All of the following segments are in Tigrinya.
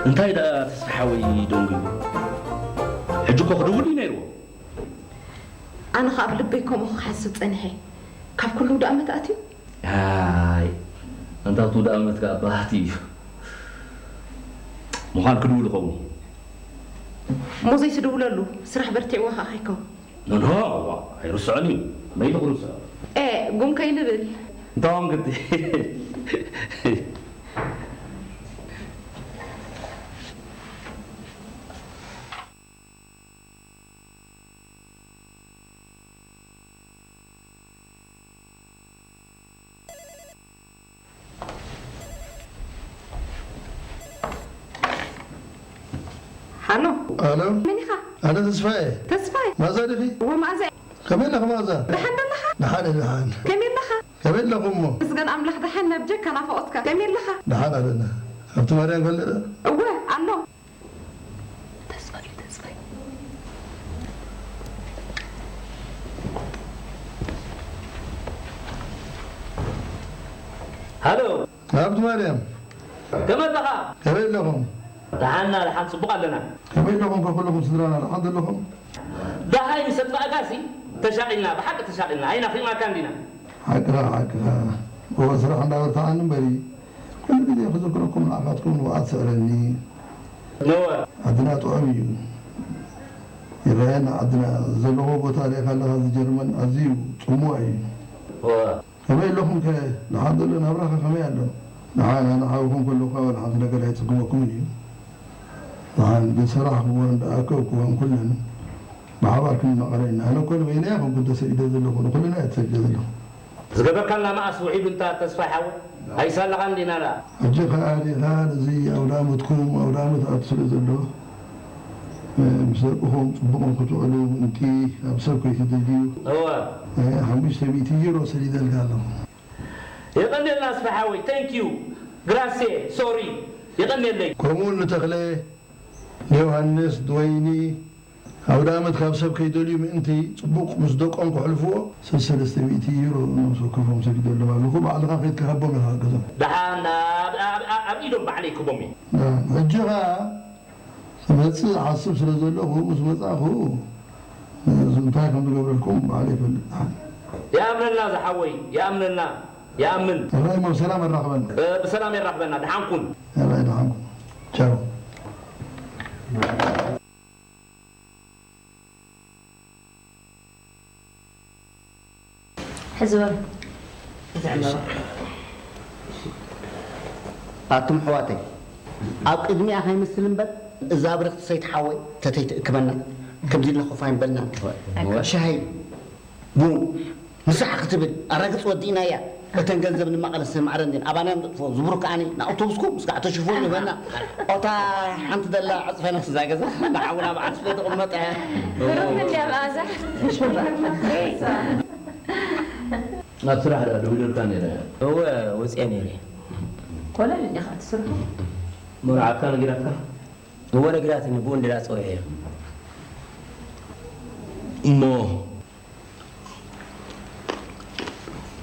እንታይ ደኣ ተስፋ ሓወይ ደንጉዩ? ሕጂ እኮ ክድውል እዩ ነይርዎ። ኣነ ኸኣ ኣብ ልበይ ከምኡ ክሓስብ ጸኒሐ። ካብ ኩሉ ደኣ መትኣት እዩ። ኣይ፣ ኣንታ ውዳእ ዓመት ከኣ ባህቲ እዩ። ምዃን ክድውል ይኸውን። እሞ ዘይትድውለሉ፣ ስራሕ በርቲዕዎ ኸኣ ከይከውን። ኖ፣ ኖ፣ ዋ፣ ኣይርስዖን እዩ። መይቱ ክርስዖ? ኤ፣ ጉም ከይንብል። እንታዎም ግዲ። ሃሎ። ኣሎ። መን ኢኻ? ኣነ ተስፋዬ። ተስፋይ? ማዛ ዲኺ? እወ፣ ማዛ። ከመይ ኣለኺ ማዛ? ደሓን ደለኻ? ደሓን እየ፣ ደሓን። ከመይ ኣለኻ? ከመይ ኣለኹም እሞ? ምስገን ኣምላኽ፣ ደሓን፣ ናብ ጀካ ናፍቖትካ። ከመይ ኣለኻ? ደሓን ኣለና። ኣብቲ ማርያም ከለና? እወ፣ ኣሎ። ተስፋ እዩ፣ ተስፋ እዩ። ሃሎ። ሃብቲ ማርያም። ከመይ ኣለኻ? ከመይ ኣለኹም? ደሓንና፣ ደሓን፣ ጽቡቕ ኣለና። ከመይ ኣለኹም? ከ ኩልኹም ስድራና ደሓን ዘለኹም? ደሃይ ምስ ኣጥፋእካሲ ተሻቒልና፣ ብሓቂ ተሻቒልና። ኣይናፊቕናካን ዲና? ሓቅኻ፣ ሓቅኻ። እወ፣ ስራሕ እንዳበርትዓኒ እምበሪ፣ ኩሉ ግዜ ክዝክረኩም ንዓኻትኩም ንብዓት ስዕረኒ። ነወ። ዓድና ጥዑም እዩ። ይረኣየና ዓድና። ዘለኹዎ ቦታ ርኢኻ ኣለኻ፣ እዚ ጀርመን ኣዝዩ ጽምዋ እዩ። እወ። ከመይ ኣለኹም ከ? ደሓን ዘሎ ናብራኸ ከመይ ኣሎ? ደሓን፣ ኣነ ሓውኹም ከለኹ ዋላ ሓንቲ ነገር ኣይጽግመኩምን እዩ። ደሓን፣ ዝሰራሕክዎን ዝኣከብክዎን ኩለን ብሓባር ክንመቐለ ኢና። ኣነ እኮ ንበይነይ ኣይኮንኩን ተሰዲደ ዘለኹ፣ ንኹልና እየ ተሰዲደ ዘለኹ። ዝገበርካልና መኣስ ውዒሉ እንታ ተስፋይ ሓወይ? ኣይሳለኻን ዲና ደኣ? ሕጂ ከኣ ሪእኻ ነዚ ኣውዳኣመትኩም ኣውዳኣመት ኣቱ ስለ ዘሎ፣ እ፣ ምስ ደቅኹም ጽቡቕ ንክትውዕሉ ምእንቲ ኣብ ሰብ ከይትደልዩ፣ እወ። እ፣ ሓሙሽተ ሚእቲ ዩሮ ሰዲደልካ ኣለኹ። የቐንየልና ኣስፋ ሓወይ፣ thank you። ግራሴ፣ ሶሪ። የቐንየለይ። ከምኡውን ንተኽለ፣ ንዮሃንስ፣ ድወይኒ፣ ኣውደ ኣመት ካብ ሰብ ከይደልዩ ምእንቲ ጽቡቕ ምስ ደቆም ከሕልፍዎ፣ ሰለስተ ሚእቲ ዩሮ ነብሲ ወከፎም ሰዲደሎም ኣለኹ። ባዕልኻ ከይድካ ሃቦም ኢኻ ገዞም። ደሓን ኣብ፣ ኣብ፣ ኣብ፣ ኣብ ኢዶም ባዕለይ ክቦም እየ። ዳ-፣ ሕጂ ኸኣ ክመጽእ እሓስብ ስለ ዘለኹ፣ ምስ መጻእኹ፣ እዚ እንታይ ከም ዝገብረልኩም ባዕለይ ይፈልጥ። ደሓን። ይኣምነልና ዝሓወይ፣ ይኣምነልና፣ ይኣምን። እራይ፣ እሞ ብሰላም ኣራኽበና። እ፣ ብሰላም የራኽበና። ደሓን ኩን። እራይ፣ ደሓን ኩን። ቻው። ሕዚ በሉ። እዚ ዕምባባ። ኣቱም ኣሕዋተይ፣ ኣብ ቅድሚኣ ከይመስል እምበር፣ እዛ ብርኽቲ ሰይቲ ሓወይ ተተይ ትእክበና፣ ከምዚ ኢልና ኮፍ ኣይንበልና። ኣይኮን። ሻሂ፣ ቡን፣ ምሳሕ ክትብል፣ ኣራግጽ ወዲእናያ። እተን ገንዘብ ንማቐለ ስም ዓረን ዲን ኣባና ንጥፎ፣ ዝብሩ ከኣኒ ንኣውቶቡስኩም ምስ ከዓ ተሽፎ ይበና። ኦታ ሓንቲ ደላ ዕጽፈ ነፍሲ እዛ ገዛ፣ ንሓውና በዓል ስለ ተቐመጠ። ግሩም እንድያ ብኣዛ። ኣብ ስራሕ ደኣ ደው ኢለልካ ነይረ። እወ፣ ወጽየ ነይረ። ኮለል እንዲኻ ትስርሑ? መርዓትካ ነጊራትካ? እወ፣ ነጊራትኒ፣ ብኡ እንድላ ጸዊዐዮ። እሞ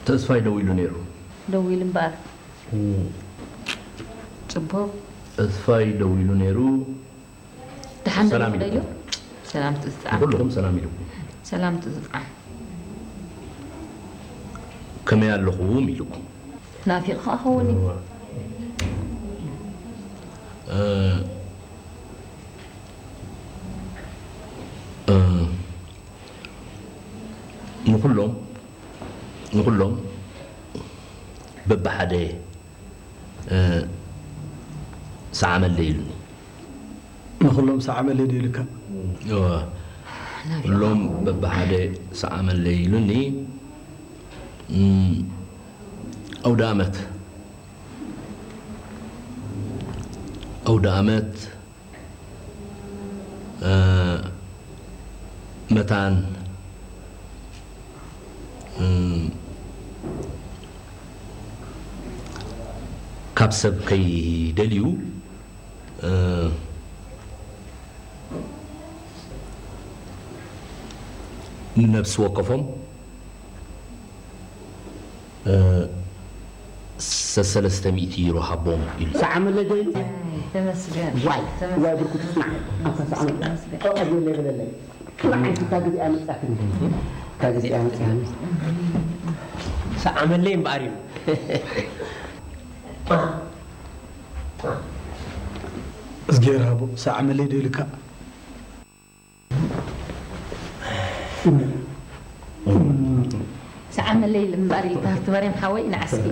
ተስፋይ ደው ኢሉ ነይሩ። ደው ኢሉ እምበኣር። እም። ጽቡቕ። ተስፋይ ደው ኢሉ ነይሩ። ደሓን ሰላም ደው ኢሉ። ኢሉ። ሰላም ትጽዓን። ንኹልኹም ሰላም ኢልኩም። ሰላም ትጽዓን። ከመይ ኣለኹም ኢልኩም። ናፊቕካ ኸውን እዩ። እዋ። እ፣ እ፣ ንኹሎም፣ ንኹሎም በብሓደ፣ እ፣ ሰዓመለይ ኢሉኒ። ንኹሎም ሰዓመለይ ዶ ኢልካ? እወ። ኩሎም በብሓደ ሰዓመለይ ኢሉኒ። እም፣ ኣውደ ኣመት፣ ኣውደ ኣመት፣ እ፣ መታን፣ እ፣ ካብ ሰብ ከይደልዩ፣ እ፣ ንነብሲ ወከፎም፣ እ፣ ሰሰለስተ ሚእቲ ዩሮ ሃቦም ኢሉ። ሰዓመለይ ዶ ኢሉ? ተመስገን። ዋይ፣ ዋይ ተመስገን። ብርኩት ጽናዕ። ኣታ ሰዓመለይ። ተመስገን። ጠቕ ኣቢለይ በለለይ። ጽናዕ ኢልካ ግዜ ኣመጻትኒ። እታ ግዜ ኣመጻትኒ። ሰዓመለይ እምበኣር እዩ። እዝጌር ሃቦ ሰዓመለይ ዶ ኢልካ? ሰዓመለይ እምበኣር ኢልካ ሃብተማርያም ሓወይ ንዓስኪ።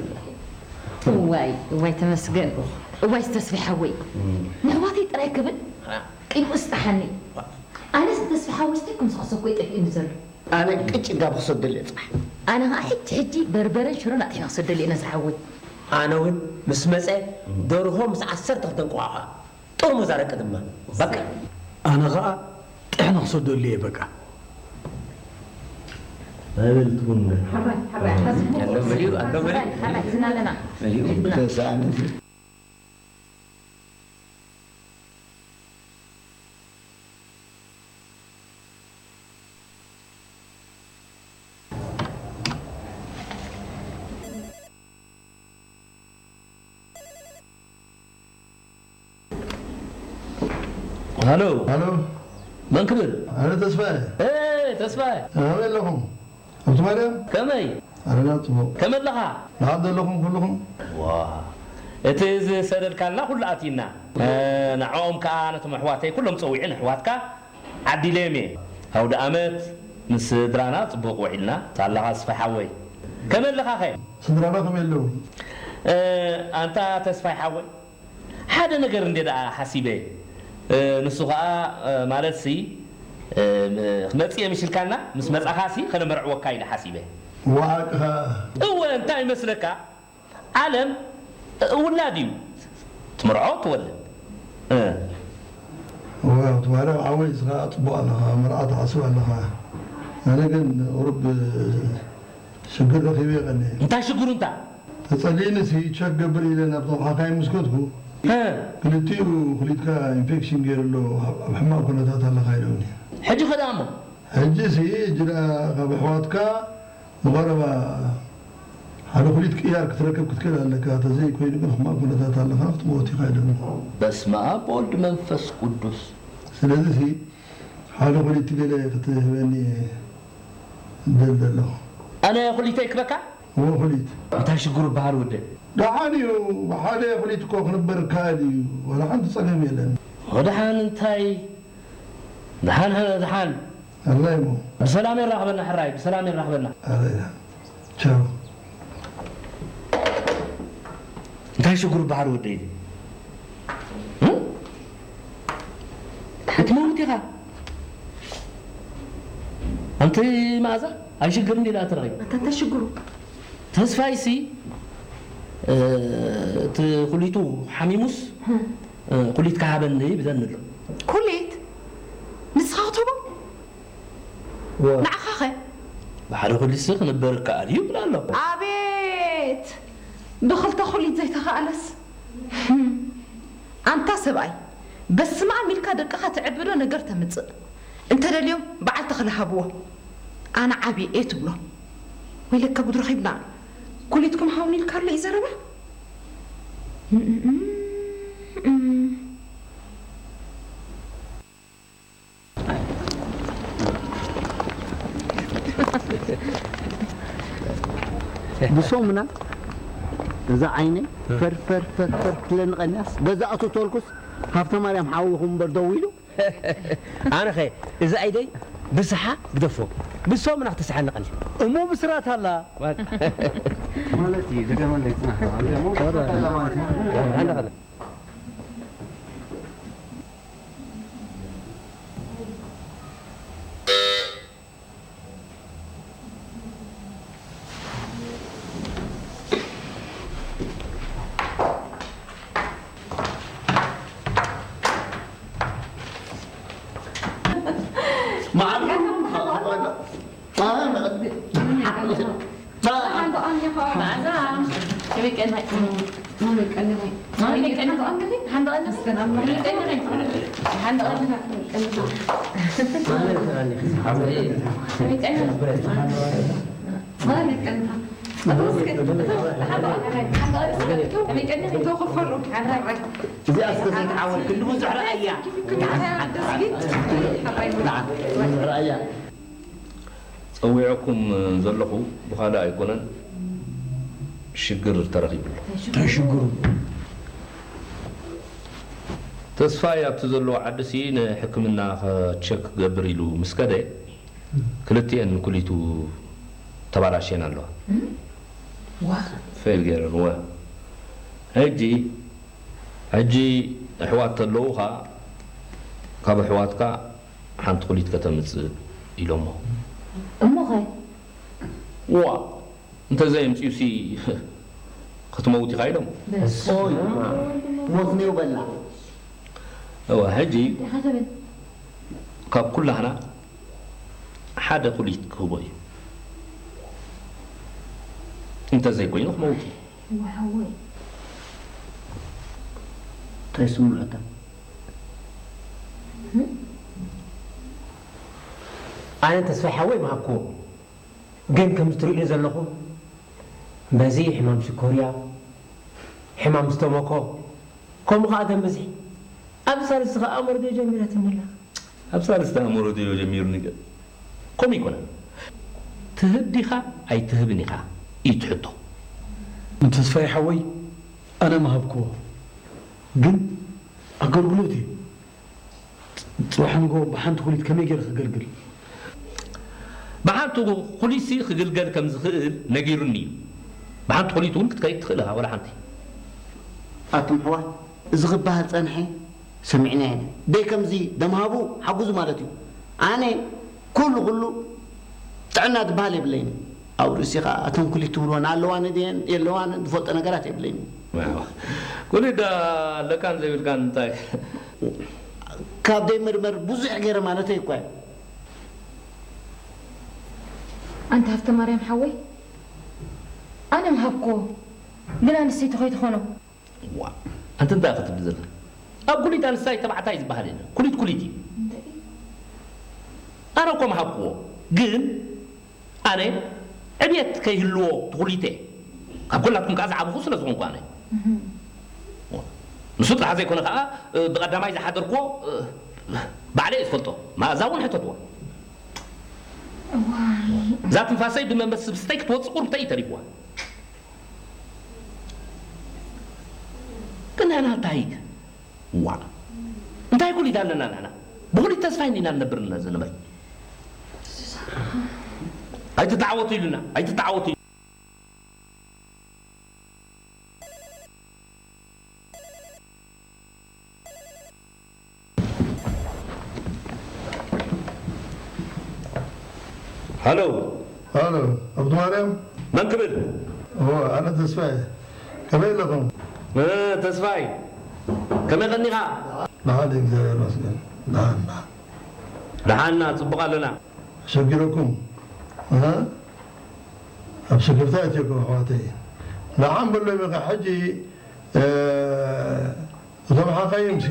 እዋይ እዋይ ተመስገን። እዋይ ዝተስፋ ሓወይ ንሕዋተይ ጥራይ ክብል ቂምኡ ስጣሓኒ። ኣነስ ተስፋ ሓወይ ስታይ ከም ዝኸሰኮ ይጠፍእኒ ዘሎ። ኣነ ቅጭ ጋብ ክሰደሉ እየ ጽባሕ። ኣነ ኸዓ ሕጂ ሕጂ በርበረን ሽሮን ኣጥሒነ ክሰደሉ እየ ነዚ ሓወይ። ኣነ እውን ምስ መጸ ደርሆ ምስ ዓሰርተ ክልተ እንቋቑሖ ጥርሙዝ ኣረቂ ድማ በቃ። ኣነ ኸዓ ጥሕኒ ክሰደሉ እየ በቃ። ኣይበልትኹን ሓራይ ሓራይ ሓራይ ኣሎ መሊኡ ኣሎ መሊኡ ሓራይ ሓራይ ዝና ኣለና። መሊኡ ተሳእነ። ሃሎ ሃሎ መን ክብል? ኣነ ተስፋየ ኤ ተስፋይ ኣበይ ኣለኹም? ኣብቲ ማርያም ከመይ ኣረና ጽቡቕ ከመይ ኣለኻ? ንዓድ ዘለኹም ኩልኹም ዋ እቲ ዝሰደድካልና ኩሉ ኣትዩና። እ፣ ንዕኦም ከኣ ነቶም ኣሕዋተይ ኩሎም ጸዊዐ ንኣሕዋትካ ዓዲለዮም እየ። ኣውደ ኣመት ምስ ስድራና ጽቡቕ ውዒልና። ሳላኻ ተስፋይ ሓወይ ከመይ ኣለኻኸ? ስድራና ከመይ ኣለዉ? እ፣ ኣንታ ተስፋይ ሓወይ ሓደ ነገር እንደ ደኣ ሓሲበ እ፣ ንሱ ኸኣ እ፣ ማለት ሲ እ፣ ም- ክመጽእ እየ ምሽልካና ምስ መጻኻ ሲ ከነመርዕወካ ኢለ ሓሲበ። ወሓቅኻ እወ እንታይ ይመስለካ ዓለም እ፣ ውላድ እዩ ትምርዖ ትወልድ እ፣ ዋው ትባረኽ ዓወይ እስኻ ጽቡቕ ኣለኻ መርዓ ትሓስብ ኣለኻ ኣነ ግን ቁሩብ ሽግር ረኺበ ይቐኒ እንታይ ሽግሩ እንታ ተጸሊእኒ ሲ ቸክ ገብር ኢለ ናብቶም ሓካይም ምስ ከድኩ እ፣ ክልቲኡ ክሊትካ ኢንፌክሽን ገይሩ ኣሎ ኣብ ሕማቕ ኩነታት ኣለኻ ኢሎኒ ሕጂ ኸዳ እሞ ሕጂ ሲ እጅዳ ካብ ኣሕዋትካ ብቐረባ ሓደ ኩሊት ቅያር ክትረክብ ክትክእል ኣለካ ተዘይ ኮይኑ ግን ሕማቕ ኩነታት ኣለኻ ክትሞት ኢኻ ኢሎኒ በስመ ኣብ ወልድ መንፈስ ቅዱስ ስለዚ ሲ ሓደ ኩሊት ገለ ክትህበኒ ደል ዘለኹ ኣነ ኩሊተይ ክበካ እዎ ኩሊት እንታይ ሽግሩ በሃል ወደ ደሓን እዩ ብሓደ ኩሊት እኮ ክንበር ካል እዩ ዋላ ሓንቲ ጸገም የለን ወደሓን እንታይ ደሓን ደሓን ኣላይ እሞ ብሰላም የራኽበና ሕራይ ብሰላም የራኽበና ኣላይ ቻው እንታይ ሽግሩ በሃል ወደይ ክትመውት ኢኻ ኣንቲ መኣዛ ኣይሽግርን ኢላ ትረኺ ኣንታ እንታይ ሽግሩ? ተስፋይሲ እቲ ኩሊቱ ሓሚሙስ ኩሊት ክሃበኒ ይብለኒ ኣሎ ኩሊት ንስኻ ክትህቦ ንዓኻኸ ብሓደ ኩሊትሲ ክንበር ይከኣል እዩ ይብል ኣሎ ኣቤት ብኽልተ ኩሊት ዘይተኻእለስ ኣንታ ሰብኣይ በስመኣም ኢልካ ደቅኻ ትዕብዶ ነገር ተምፅእ እንተደልዮም በዓል ተኽለ ሃብዎ ኣነ ዓብየ እየ ትብሎ ወይለካ ጉድ ረኺብና ኩሊትኩም ሃውኒ ኢልካ ኣሎ እዩ ዘረባ ብሶምና እዛ ዓይነይ ፈር ፈር ፈር ፈር ትለኒ ቀንያስ ገዛ ኣቱ ተልኩስ ሃብተ ማርያም ሓውኹም እምበር ደው ኢሉ ኣነኸ እዛ ኢደይ ብስሓ ግደፎ ብሶምና ክትስሓኒ ቀንያ እሞ ብስራት ኣላ ማለት እዩ ደገመለይ ጽናሕ እዚኣ እስከ ዘይትዓወት ክንዲ ብዙሕ ረኣያ። ብዙሕ ረኣያ። ጸዊዐኩም ዘለኹ ብኻልእ ኣይኮነን፣ ሽግር ተረኺቡ ኣሎ። እንታይ ሽግሩ? ተስፋይ ኣብቲ ዘለዎ ዓድሲ ንሕክምና ኸ-፣ ቸክ ክገብር ኢሉ ምስ ከደ፣ ክልቲኤን ኩሊቱ ተባላሽየን ኣለዋ። ዋ። ፌል ገይረን፣ ወ። ሕጂ፣ ሕጂ ኣሕዋት ተለዉኻ፣ ካብ ኣሕዋትካ ሓንቲ ኩሊት ከተምጽእ ኢሎሞ። እሞኸ? ዋ፣ እንተዘየምጽኡሲ ክትመውት ኢኻ ኢሎም። በስመ ኦይ፣ ኣብ ወወልድ ወመንፈስ ሞት ነው በላ። እወ፣ ሕጂ እንታይ ኢኻ ትብል? ካብ ኩላህና ሓደ ኩሊት ክህቦ እዩ። እንተዘይኮይኑ ክመውት እዩ። እወ፣ ሓወይ። እንታይ ስምዑ ኣታ? ኣነ ተስፋይ ሓወይ ምሃብክዎ። ግን ከምዚ ትርእዩኒ ዘለኹም፣ በዚ ሕማም ሽኮርያ፣ ሕማም ስተሞኮ፣ ከምኡ ኸዓ ደም ብዝሒ። ኣብ ሳልስቲ ኸዓ ኣእምሮ ድዮ ጀሚራትኒ ኣላ። ኣብ ሳልስቲ ኣእምሮ ድዮ ጀሚሩኒ ገ-፣ ከምኡ ይኮነ። ትህብ ዲኻ ኣይትህብን ኢኻ እዩ እቲ ሕቶ። ንተስፋይ ሓወይ ኣነ ምሃብክዎ፣ ግን ኣገልግሎት እዩ። ጽባሕ ንግሆ ብሓንቲ ኩሊት ከመይ ገይረ ክገልግል? ብሓንቲ ኩሊትሲ ክግልገል ከም ዝኽእል ነጊሩኒ እዩ። ብሓንቲ ኩሊት እውን ክትከይድ ትኽእል ኢኻ፣ ወላ ሓንቲ። ኣቱም ኣሕዋት፣ እዚ ክበሃል ጸንሐ ሰሚዕናዮ ኢና። ደይ ከምዚ ደምሃቡ ሓግዙ ማለት እዩ። ኣነ ኩሉ ኩሉ ጥዕና ዝበሃል የብለይን። ኣብ ርእሲ ኸኣ እተን ኩሊት ትብልወን ኣለዋን ድየን የለዋን ዝፈልጦ ነገራት የብለይን። ኩሊት ዳ ኣለካን ዘይብልካን እንታይ? ካብ ደይ ምርመር ብዙሕ ገይረ ማለተይ እኮ እየ። ኣንታ ሃብተማርያም ሓወይ፣ ኣነ ምሃብክዎ፣ ግን ኣንስተይቲ ከይትኾኖ። ዋ፣ ኣንቲ እንታይ ኢኺ ትብሊ ዘለኺ? ኣብ ኩሊት ኣንስታይ ተባዕታይ ዝበሃል የለን። ኩሊት ኩሊት እዩ። እንታይ? ኣነ እኮ ምሃብክዎ፣ ግን ኣነ ዕብየት ከይህልዎ ትኹሊተ። ካብ ኩላትኩም ከኣ ዝዓበኹ ስለ ዝኾንኩ ኣነ። እህ። ንሱ ጥራሕ ዘይኮነ ከኣ፣ እ፣ ብቐዳማይ ዝሓደርክዎ፣ እ፣ ባዕለይ እየ ዝፈልጦ። መኣዛ እውን ሕተትዋ። እዋይ። እዛ ትንፋሰይ ብመበስብስተይ ክትወጽእ ቁሩብተይ እዩ ተሪፍዋ። ግን ንሕና እንታይ፣ ዋእ፣ እንታይ ኩሊት ኣለና ንሕና? ብኹሊት ተስፋ ኢና ንነብር ዝነበርና። ኣይትተዓወቱ ኢሉና፣ ኣይትተዓወቱ ኢሉ። ሃሎ። ሃሎ፣ ኣብዱ ማርያም? መን ክብል? እወ፣ ኣነ ተስፋይ። ከመይ ኣለኹም? እ፣ ተስፋይ፣ ከመይ ቀኒኻ? ደሓን፣ እግዚኣብሔር ይመስገን። ደሓን፣ ደሓን። ደሓንና፣ ጽቡቕ ኣለና። ኣሸጊረኩም? እ? ኣብ ሽግርታ ኣእትየኩም ኣሕዋተይ። ደሓን በሎም ኢኻ። ሕጂ፣ እ፣ እቶም ሓኻይምሲ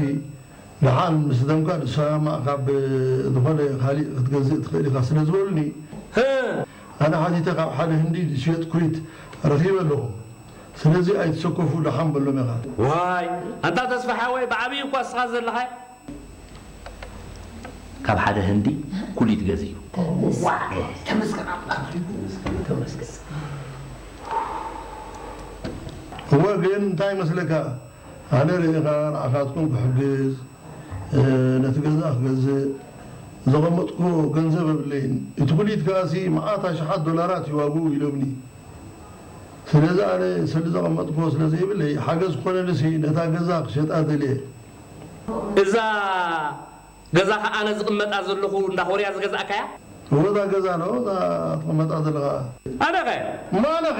ደሓን ምስ ደምካ ዝሰማማዕ ካብ ዝኾነ ካሊእ ክትገዝእ ትኽእል ኢኻ ስለ ዝበሉኒ፣ ህ! ኣነ ሓቲተ ካብ ሓደ ህንዲ ዝሽየጥ ኩሊት ረኺበ ኣለኹ። ስለዚ ኣይትሰከፉ፣ ደሓን በሎም ኢኻ። ዋይ፣ ኣንታ ተስፋ ሓወይ፣ ብዓብዪ እኳ እስኻ ዘለኻ። ካብ ሓደ ህንዲ ኩሊት ገዚኡ። ተመስገን። ዋ፣ ተመስገን ኣምላኽ። ተመስገን። እወ፣ ግን እንታይ ይመስለካ? ኣነ ርኢኻ ንዓኻትኩም ክሕግዝ፣ እ፣ ነቲ ገዛ ክገዝእ ዘቐመጥኩዎ ገንዘብ የብለይን። እቲ ኩሊት ከኣሲ መዓት ኣሽሓት ዶላራት እዩ ዋግኡ ኢሎምኒ። ስለዚ ኣነ ስለ ዘቐመጥኩዎ ስለ ዘይብለይ፣ ሓገዝ ክኾነኒሲ ነታ ገዛ ክሸጣ ደልየ። እዛ ገዛ ኸኣ ኣነ ዝቕመጣ ዘለኹ እንዳ ኮርያ ዝገዛእካያ? እወ፣ እዛ ገዛ ዶ፣ እዛ ትቕመጣ ዘለኻ። ኣነኸ? እሞ ኣነኸ?